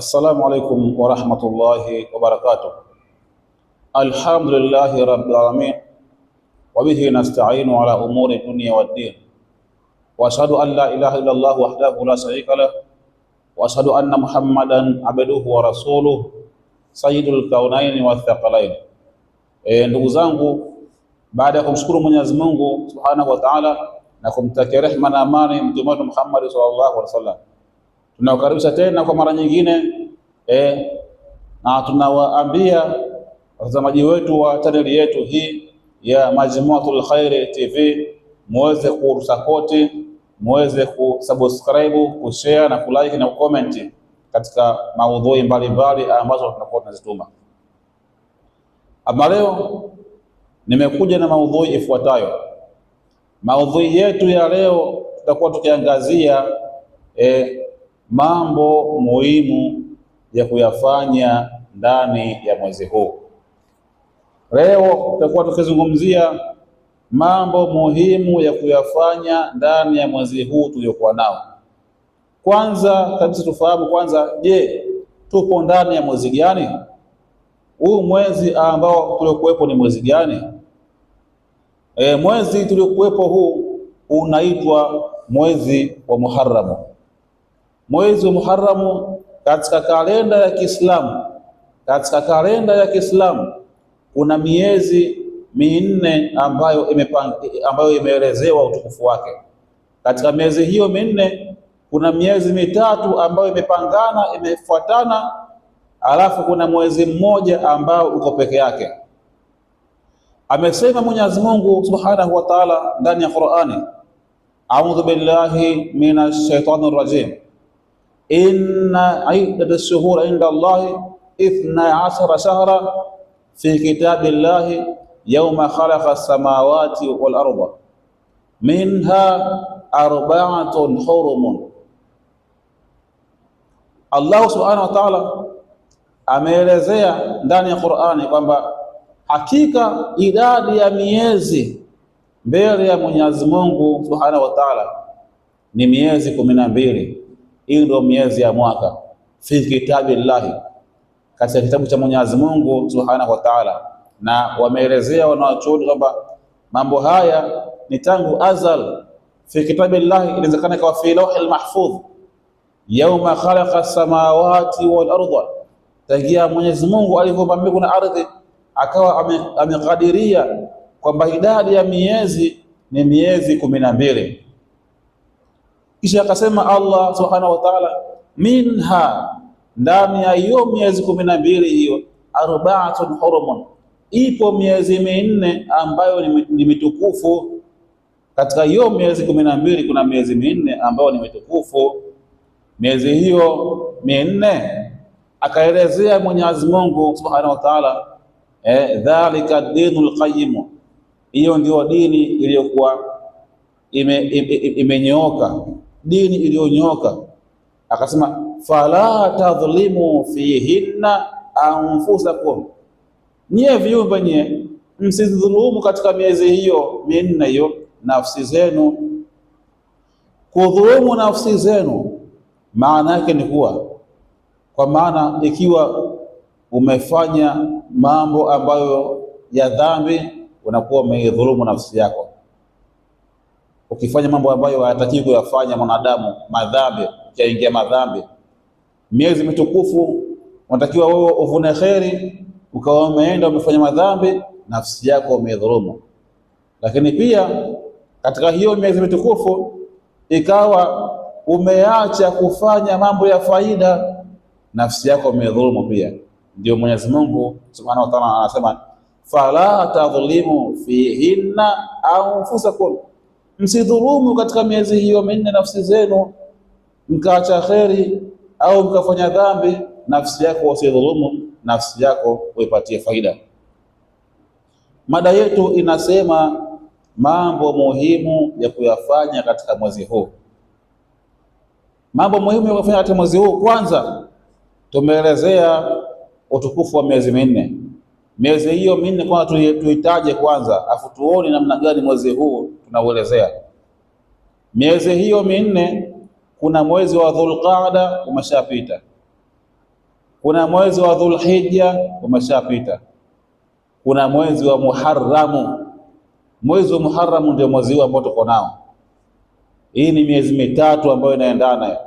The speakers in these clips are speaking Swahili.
Assalamu alaikum wa rahmatullahi wa barakatuh. Alhamdulillahi rabbil alamin wa bihi nasta'inu ala umuri dunya waddin. Wa ashhadu an la ilaha illa Allah wahdahu la sharika lah wa ashhadu anna Muhammadan abduhu wa rasuluh sayyidul kaunaini wathaqalain. Ndugu zangu, baada ya kumshukuru Mwenyezi Mungu Subhanahu wa Ta'ala na kumtakia rehema na amani mtume wetu Muhammad sallallahu alaihi wasallam, tunawakaribisha tena kwa mara nyingine na tunawaambia watazamaji wetu wa chaneli yetu hii ya Majmuatul Khairi TV muweze kusapoti, muweze kusubscribe, kushare na kulike na kucomment katika maudhui mbalimbali ambazo tunakuwa tunazituma. Ama leo nimekuja na maudhui ifuatayo. Maudhui yetu ya leo tutakuwa tukiangazia mambo muhimu ya kuyafanya ndani ya mwezi huu. Leo tutakuwa tukizungumzia mambo muhimu ya kuyafanya ndani ya mwezi huu tuliokuwa nao. Kwanza kabisa tufahamu kwanza, je, tupo ndani ya mwezi gani? Huu mwezi ambao tuliokuwepo ni mwezi gani? Mwezi tuliokuwepo huu unaitwa mwezi wa Muharram. Mwezi wa Muharram katika kalenda ya Kiislamu, katika kalenda ya Kiislamu kuna miezi minne ambayo imeelezewa utukufu wake. Katika miezi hiyo minne kuna miezi mitatu ambayo imepangana, imefuatana, alafu kuna mwezi mmoja ambao uko peke yake. Amesema Mwenyezi Mungu Subhanahu wa Ta'ala ndani ya Qur'ani, a'udhu billahi minash shaitani rajim, inna iddatash shuhuri inda Allahi 12 shahra fi kitabillahi yawma khalaqa samawati wal arda minha arba'atun hurumun. Allah Subhanahu wa Ta'ala ameelezea ndani ya Qur'ani kwamba hakika idadi ya miezi mbele ya Mwenyezi Mungu Subhanahu wa Ta'ala ni miezi 12. Hii ndio miezi ya mwaka, fi kitabillahi, katika kitabu cha Mwenyezi Mungu Subhanahu wa Ta'ala. Na wameelezea wanachuoni kwamba mambo haya ni tangu azal. Fi kitabillahi inawezekana kwa fi lawhil mahfudh, yauma khalaqa samawati wal arda, tangia Mwenyezi Mungu alivyoumba mbingu na ardhi akawa amekadiria kwamba idadi ya miezi ni miezi 12. Kisha akasema Allah Subhanahu wa Ta'ala, minha, ndani ya hiyo miezi 12 hiyo, arba'atun hurumun, ipo miezi minne ambayo ni mitukufu. Katika hiyo miezi 12 kuna miezi minne ambayo ni mitukufu. Miezi hiyo minne akaelezea Mwenyezi Mungu Subhanahu wa Ta'ala, dhalika dinul qayyim, hiyo ndio dini iliyokuwa imenyooka, dini iliyonyooka. Akasema fala tadhlimu fihinna anfusakum, nyie viumbe nyie msidhulumu katika miezi hiyo minne hiyo nafsi zenu. Kudhulumu nafsi zenu maana yake ni kuwa, kwa maana ikiwa umefanya mambo ambayo ya dhambi unakuwa umeidhulumu nafsi yako. Ukifanya mambo ambayo hayatakiwi kuyafanya mwanadamu, madhambi, ukiingia madhambi, miezi mitukufu unatakiwa wewe uvune kheri, ukawa umeenda umefanya madhambi, nafsi yako umeidhulumu. Lakini pia katika hiyo miezi mitukufu ikawa umeacha kufanya mambo ya faida, nafsi yako umeidhulumu pia. Ndio Mwenyezi Mungu Subhanahu wa Ta'ala anasema fala tadhlimu fihinna anfusakum, msidhulumu katika miezi hiyo minne nafsi zenu, mkaacha kheri au mkafanya dhambi, nafsi yako usidhulumu, nafsi yako uipatie faida. Mada yetu inasema mambo muhimu ya kuyafanya katika mwezi huu. Mambo muhimu ya kuyafanya katika mwezi huu, kwanza tumeelezea utukufu wa miezi minne. Miezi hiyo minne kwanza tuitaje kwanza, afu tuone namna gani mwezi huu tunauelezea. Miezi hiyo minne, kuna mwezi wa Dhulqaada umeshapita, Kuna mwezi wa Dhulhijja umeshapita, kuna mwezi wa Muharramu. Mwezi wa Muharramu ndio mwezi huu ambao tuko nao. Hii ni miezi mitatu ambayo inaendana.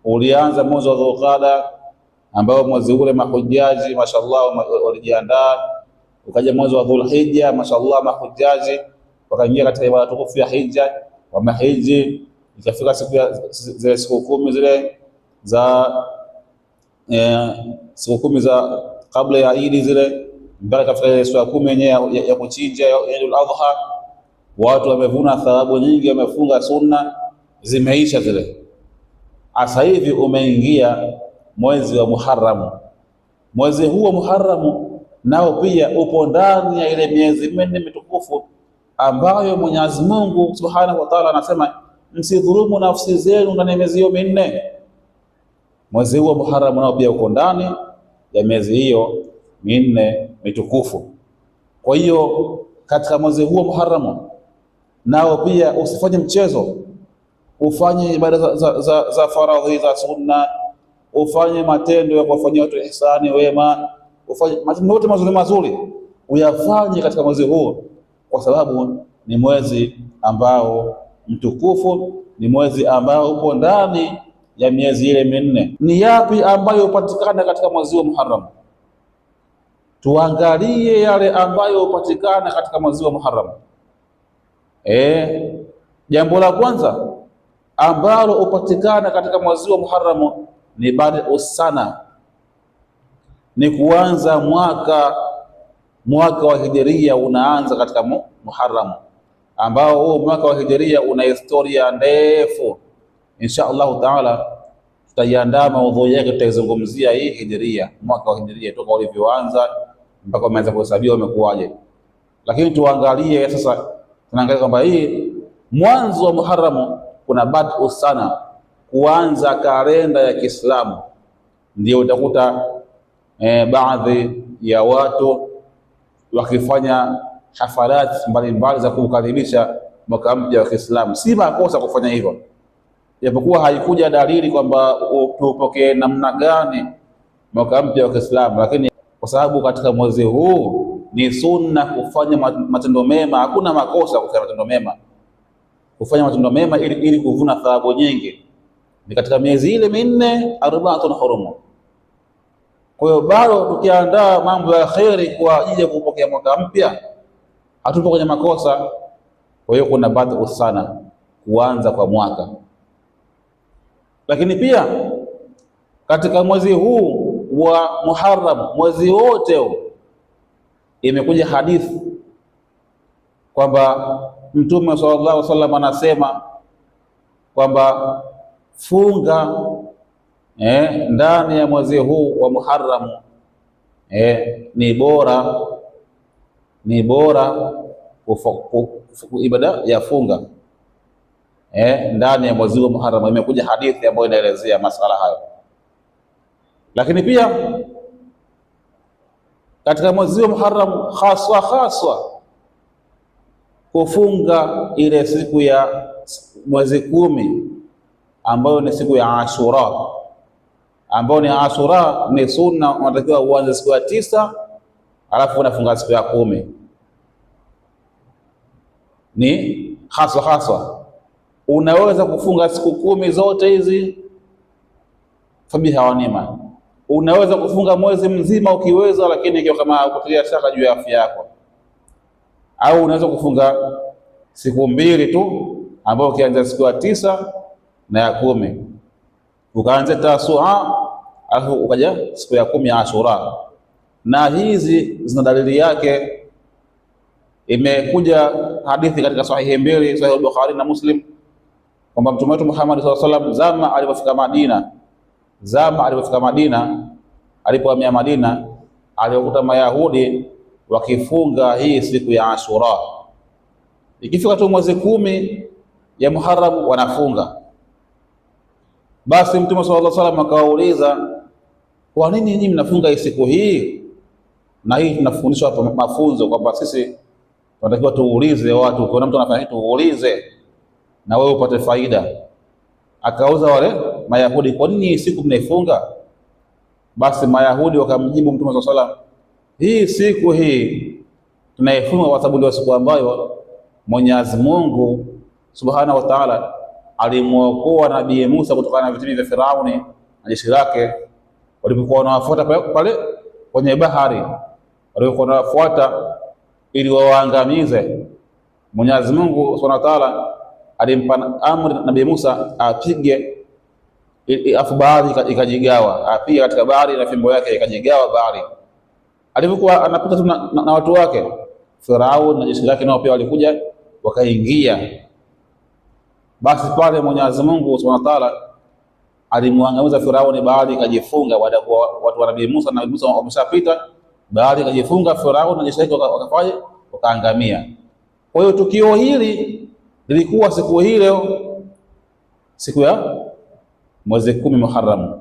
Ulianza mwezi wa Dhulqada ambao mwezi ule mahujaji mashallah walijiandaa, ukaja mwezi wa Dhulhijja mashallah mahujaji wakaingia katika ibada tukufu ya hija, wamehiji. Ikafika siku ya zile siku 10 zile za siku 10 za kabla ya Idi zile, mpaka ikafika ile siku ya 10 yenyewe ya kuchinja Eidul Adha, watu wamevuna thawabu nyingi, wamefunga sunna, zimeisha zile. Sasa hivi umeingia mwezi wa Muharram. Mwezi huu wa Muharram nao pia upo ndani ya ile miezi minne mitukufu ambayo Mwenyezi Mungu Subhanahu wa Ta'ala anasema msidhulumu nafsi zenu ndani ya miezi hiyo minne. Mwezi huu wa Muharram nao pia uko ndani ya miezi hiyo minne mitukufu. Kwa hiyo katika mwezi huu wa Muharram nao pia usifanye mchezo, ufanye ibada za faradhi za sunna, ufanye matendo ya kuwafanyia watu ihsani, wema, ufanye matendo yote mazuri mazuri uyafanye katika mwezi huu, kwa sababu ni mwezi ambao mtukufu, ni mwezi ambao upo ndani ya miezi ile minne. Ni yapi ambayo hupatikana katika mwezi wa Muharram? Tuangalie yale ambayo hupatikana katika mwezi wa Muharram. Jambo la kwanza ambalo hupatikana katika mwezi wa Muharram ni badu sana, ni kuanza mwaka. Mwaka wa Hijiria unaanza katika Muharram, ambao huo mwaka wa Hijiria una historia ndefu. Insha Allah Taala tutaiandaa maudhui yake, tutaizungumzia hii Hijiria, mwaka wa Hijiria toka ulivyoanza mpaka umeanza kuhesabiwa umekuwaje. Lakini tuangalie sasa, tunaangalia kwamba hii mwanzo wa Muharram kuna badu sana, kuanza kalenda ya Kiislamu. Ndio utakuta baadhi ya watu wakifanya hafalat mbalimbali za kukaribisha mwaka mpya wa Kiislamu. Si makosa kufanya hivyo, japokuwa haikuja dalili kwamba tupokee namna gani mwaka mpya wa Kiislamu, lakini kwa sababu katika mwezi huu ni sunna kufanya matendo mema. Hakuna makosa kufanya matendo mema, kufanya matendo mema ili kuvuna thawabu nyingi. Ni katika miezi ile minne arbaatun hurum. Kwa hiyo bado tukiandaa mambo ya kheri kwa ajili ya kupokea mwaka mpya hatupo kwenye makosa. Kwa hiyo kuna badu sana, kuanza kwa mwaka. Lakini pia katika mwezi huu wa Muharram, mwezi wote huu, imekuja hadithi kwamba Mtume sallallahu alaihi wasallam anasema kwamba funga ndani ya mwezi huu wa Muharram ni bora, ni bora ibada ya funga ndani ya mwezi wa Muharram. Imekuja hadithi ambayo inaelezea masala hayo. Lakini pia katika mwezi wa Muharram haswa haswa kufunga ile siku ya mwezi 10 ambayo ni siku ya Ashura, ambayo ni Ashura ni sunna, unatakiwa uanze siku ya 9 alafu unafunga siku ya 10. Ni haswa haswa unaweza kufunga siku 10 zote hizi fabiha wa neema. Unaweza kufunga mwezi mzima ukiweza, lakini ikiwa kama hukutilia shaka juu ya afya yako. Au unaweza kufunga siku 2 tu, ambapo ukianza siku ya 9 na ya 10, ukaanza Tasua alafu ukaja siku ya 10 ya Ashura. Na hizi zina dalili yake. Imekuja hadithi katika sahihi mbili, sahihi Bukhari na Muslim, kwamba Mtume wetu Muhammad sallallahu alaihi wasallam zama alipofika Madina, zama alipofika Madina, alipohamia Madina, alikuta Mayahudi wakifunga hii siku ya Ashura. Ikifika tu mwezi 10 ya Muharram wanafunga. Basi Mtume sallallahu alaihi wasallam akawauliza, kwa nini nyinyi mnafunga hii siku hii? Na hii tunafundishwa hapa mafunzo kwamba sisi tunatakiwa tuulize watu, kuna mtu anafanya kitu tuulize na wewe upate faida. Akauza wale Mayahudi, kwa nini siku mnaifunga? Basi Mayahudi wakamjibu Mtume sallallahu alaihi wasallam, hii siku hii tunaifunga kwa sababu ndio siku ambayo Mwenyezi Mungu Subhanahu wa Ta'ala alimuokoa Nabii Musa kutokana na vitimbi vya Firauni na jeshi lake walipokuwa wanawafuata pale kwenye bahari, walipokuwa wanawafuata ili wawaangamize. Mwenyezi Mungu Subhanahu wa Ta'ala alimpa amri Nabii Musa apige, afu bahari ikajigawa, apige katika bahari na fimbo yake ikajigawa bahari. Alipokuwa anapita tu na watu wake, Firauni na jeshi lake nao pia walikuja wakaingia. Basi pale Mwenyezi Mungu Subhanahu wa Ta'ala alimwangamiza Firauni, bahari ikajifunga. Baada ya watu wa Nabii Musa na Musa wameshapita, bahari ikajifunga, Firauni na jeshi lake wakafanya wakaangamia. Kwa hiyo tukio hili lilikuwa siku hiyo, siku ya mwezi 10 Muharram.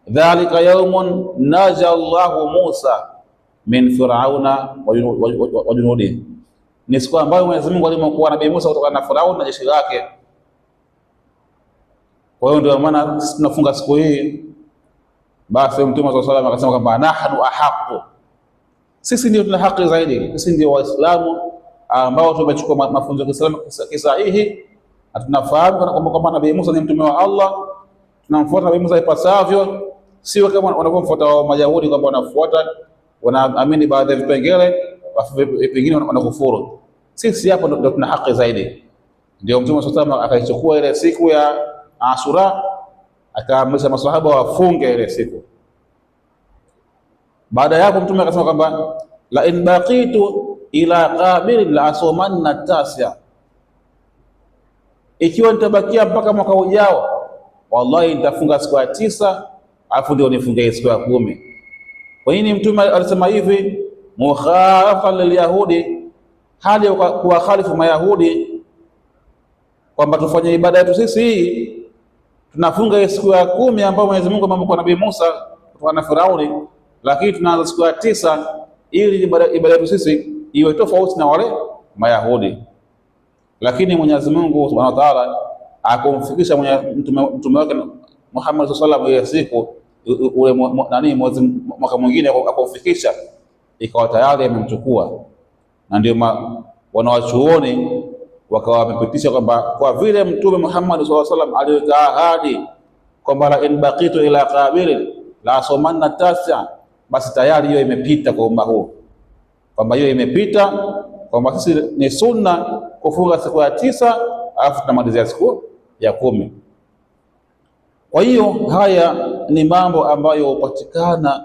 Dhalika yawmun naja Allahu Musa min Firauna wa junudihi, ni siku ambayo Mwenyezi Mungu alimwokoa Nabii Musa kutoka na Firauni na jeshi lake. Kwa hiyo ndio maana sisi tunafunga siku hii. Basi Mtume sallallahu alaihi wasallam akasema kwamba nahnu ahaqu, sisi ndio tuna haki zaidi, sisi ndio Waislamu ambao tumechukua mafunzo ya Kiislamu kisahihi na tunafahamu kwamba Nabii Musa ni mtume wa Allah, tunamfuata Nabii Musa ipasavyo, sio kama wanavyomfuata wa Mayahudi kwamba wanafuata wanaamini baadhi ya vipengele vingine wanakufuru. Sisi hapo ndio tuna haki zaidi. Ndio Mtume sallallahu alaihi wasallam akaichukua ile siku ya Ashura akaamrisha maswahaba wafunge ile siku. Baada ya hapo Mtume akasema kwamba la in baqitu ila qabilin la asumanna tasia, ikiwa nitabakia mpaka mwaka ujao, wallahi nitafunga siku ya 9 alafu ndio nifunge siku ya 10. Kwa nini Mtume alisema hivi? Mukhalafan lilyahudi, hali ya kuwakhalifu Mayahudi, kwamba tufanye ibada yetu sisi hii, tunafunga siku ya 10 ambayo Mwenyezi Mungu amemwokoa Nabii Musa kutoka na Firauni, lakini tunaanza siku ya 9 ili ibada yetu sisi iwe tofauti na wale Mayahudi. Lakini Mwenyezi Mungu Subhanahu wa Ta'ala akumfikisha mtume wake Muhammad sallallahu alaihi wasallam ile siku ule nani mwezi mwaka mwingine akumfikisha, ikawa tayari amemchukua. Na ndio wanawachuoni wakawa wamepitisha kwamba kwa vile Mtume Muhammad sallallahu alaihi wasallam aliweka ahadi kwamba la in baqitu ila qabilin la somanna tasa, basi tayari hiyo imepita kwa umma huu, kwamba hiyo imepita, kwamba sisi ni sunna kufunga siku ya 9 alafu tunamalizia siku ya 10. Kwa hiyo haya ni mambo ambayo hupatikana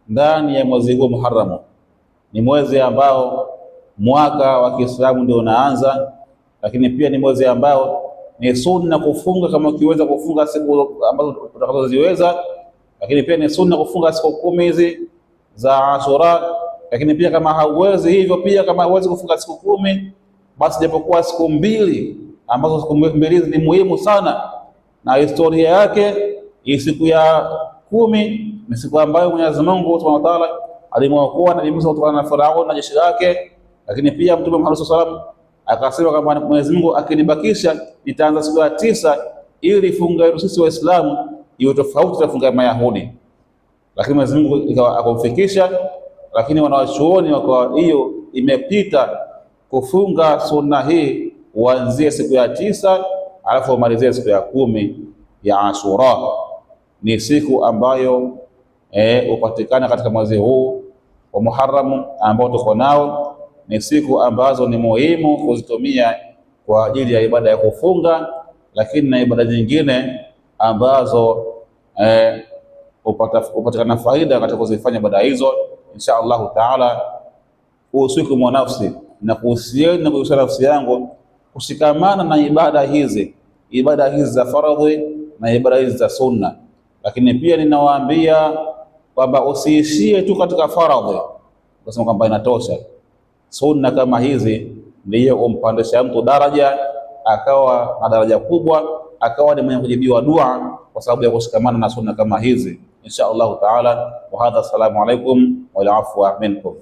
ndani ya mwezi huu Muharram. Ni mwezi ambao mwaka wa Kiislamu ndio unaanza, lakini pia ni mwezi ambao ni sunna kufunga kama ukiweza kufunga siku ambazo utakazoziweza, lakini pia ni sunna kufunga siku 10 hizi za Ashura. Lakini pia kama hauwezi hivyo, pia kama hauwezi kufunga siku 10, basi japokuwa siku 2 ambazo siku 2 hizi ni muhimu sana na historia yake. Hii siku ya 10 ni siku ambayo Mwenyezi Mungu Subhanahu wa Ta'ala alimwokoa Nabii Musa kutokana na Farao na jeshi lake. Lakini pia Mtume Muhammad sallallahu alaihi wasallam akasema kwamba Mwenyezi Mungu akinibakisha nitaanza siku ya 9 ili funga yetu sisi Waislamu iwe tofauti na funga ya Mayahudi. Lakini Mwenyezi Mungu ikawa akamfikisha, lakini wanawachuoni wakawa hiyo imepita kufunga sunna hii uanzie siku ya 9 alafu umalizie siku ya 10 ya Ashura. Ni siku ambayo hupatikana katika mwezi huu wa Muharram ambao tuko nao. Ni siku ambazo ni muhimu kuzitumia kwa ajili ya ibada ya kufunga, lakini na ibada nyingine ambazo hupatikana faida katika kuzifanya ibada hizo. Insha Allahu Taala, usiku wa nafsi na kuhusiana na kuhusiana nafsi yangu kushikamana na ibada hizi, ibada hizi za faradhi na ibada hizi za sunna. Lakini pia ninawaambia kwamba usiishie tu katika faradhi ukasema kwamba inatosha. Sunna kama hizi ndiyo umpandisha mtu daraja, akawa na daraja kubwa, akawa ni mwenye kujibiwa dua kwa sababu ya kushikamana na sunna kama hizi. Insha Allahu Taala. Wa hadha, assalamu alaikum wal afwa minkum.